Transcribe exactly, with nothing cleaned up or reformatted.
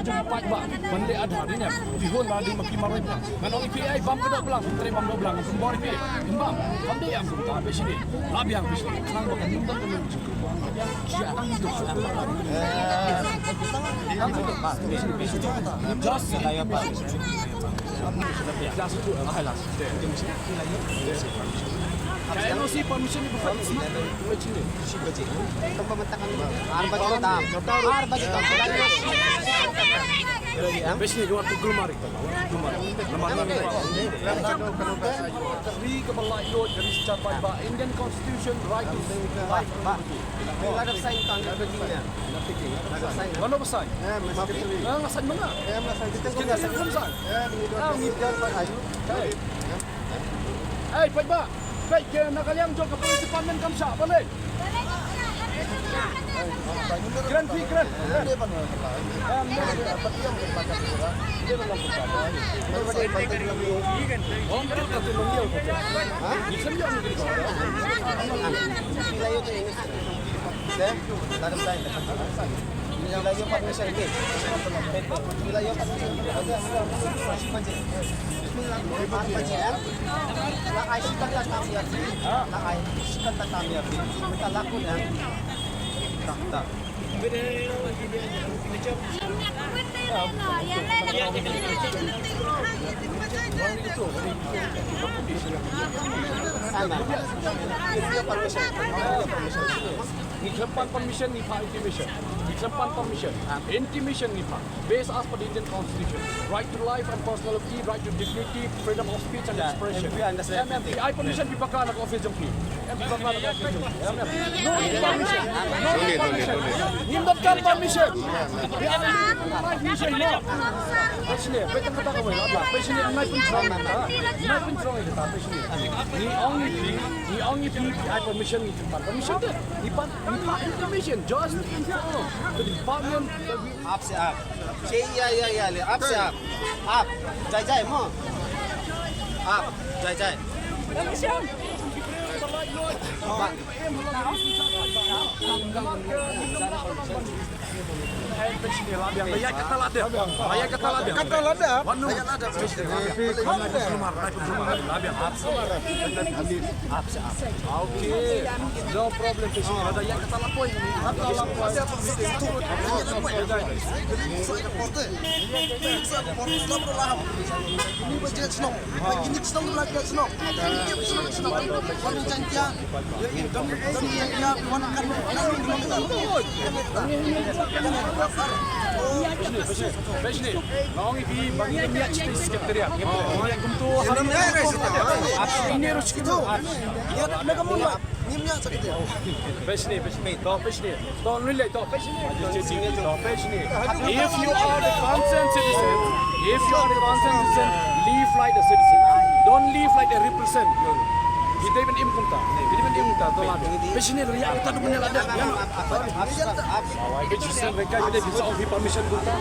Jong paidbah ban leh Aadhaar ne, phi hun la dei ma ki marwei ba. Ngan ong ïa phi, ai bam ka dohblang, trei bam dohblang, kum bor ïa phi. Ym bam, kam dei ïa kumta, phi sngewthuh. La biang phi sngewthuh, khnang ba kan ym don ka long. Just, just, ah, last. Ka N O C permission ni bukan. Ar baje tam. Ar baje tam. Bes ni dua tu gulmari. Gulmari. Lamar lamar. Ri ka ba lai lo, ka ri secara ba Indian Constitution, right to life. Ba, ba. Ba, ba. Ba, ba. Ba, ba. Ba, ba. Ba, ba. Ba, ba. Ba, ba. Ba, ba. Ba, ba. Ba, ba. Ba, ba. Ba, ba. Ba, ba. Ba, ba. Ba, ba. Hey. Hey, paidbah. Peit, na ka liang jong ka police department kam shah ban leh. Kren phi, kren. Ngi khlem pan permission ngi phah intimation. Ngi khlem pan permission. Intimation ngi phah. Based as per the Indian Constitution. Right to life and personal liberty, right to dignity, freedom of speech and expression. M P, I understand. M P, I permission phi bakla na ka office jong phi. M P bakla na ka office jong phi. M P. No need permission. No need permission. Ngim donkam permission. Phi ai permission, no. Permission, peit tang kata ka wei. Permission, ngai pyntrong. Ngai pyntrong ïa kata permission. Ngi ong ïa phi, ngi ong ïa phi, phi ai permission, ngi pan permission te. Ngi pan, ngi pan intimation, just inform the department. Up se up. Che, ya, ya, ya, le. Up se up. Up. Jai, jai, mo. Up. Jai, jai. Permission. Ba. Kata lada. Kata lada. Kata lada. Okay. No problem. Peshni, nga ong ïa phi ba ngim ïa chi secretariat. Ngim ïa kumto. Ini ruh chi kumto. Peshni, peshni. To peshni. To nulai, to peshni. To peshni. If you are the concerned citizen, if you are the concerned citizen, live like a citizen. Don't live like a represent. Kita ban im kumta. Kita ban im kumta. To lada. Peshni, ria kita tu punya lada. Peshni, mereka kita bisa ong permission kumta.